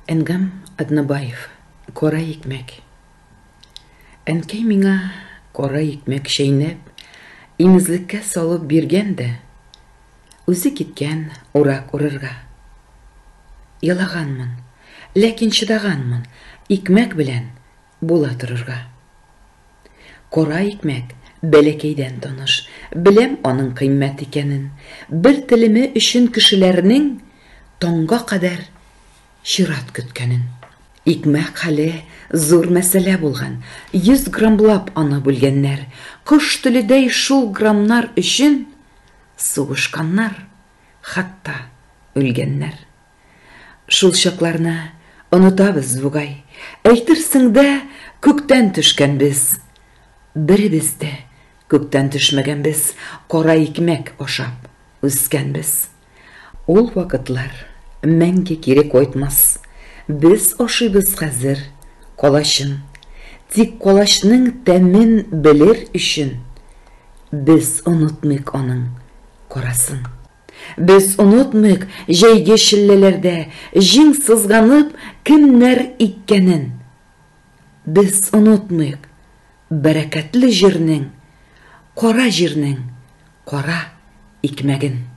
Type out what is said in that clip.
Әнгам Атнабаев, Кара икмәк. Әнкәй миңа кара икмәк чәйнәп, имезлеккә салып биргән дә, үзе киткән урак урырга. Елаганмын, ләкин чыдаганмын, икмәк белән була торырга. Кара икмәк бәләкәйдән таныш, беләм аның кыйммәт икәнен. Бер телеме өчен кешеләрнең таңга кадәр чират көткәнен. Икмәк хәле зур мәсьәлә булган, 100 граммлап аны бүлгәннәр. Кош теледәй шул граммнар өчен сугышканнар, хәтта үлгәннәр. Шул чакларны онытабыз бугай. Әйтерсең дә, күктән төшкәнбез. Беребез дә күктән төшмәгәнбез, кара икмәк ашап үскәнбез. Ул вакытлар мәңге кире кайтмас. Без ашыйбыз хәзер калачын. Тик калачның тәмен белер өчен без онытмыйк аның карасын. Без онытмыйк җәйге челләләрдә җиң сызганып кемнәр иккәнен. Без онытмыйк бәрәкәтле җирнең, кара җирнең кара икмәген.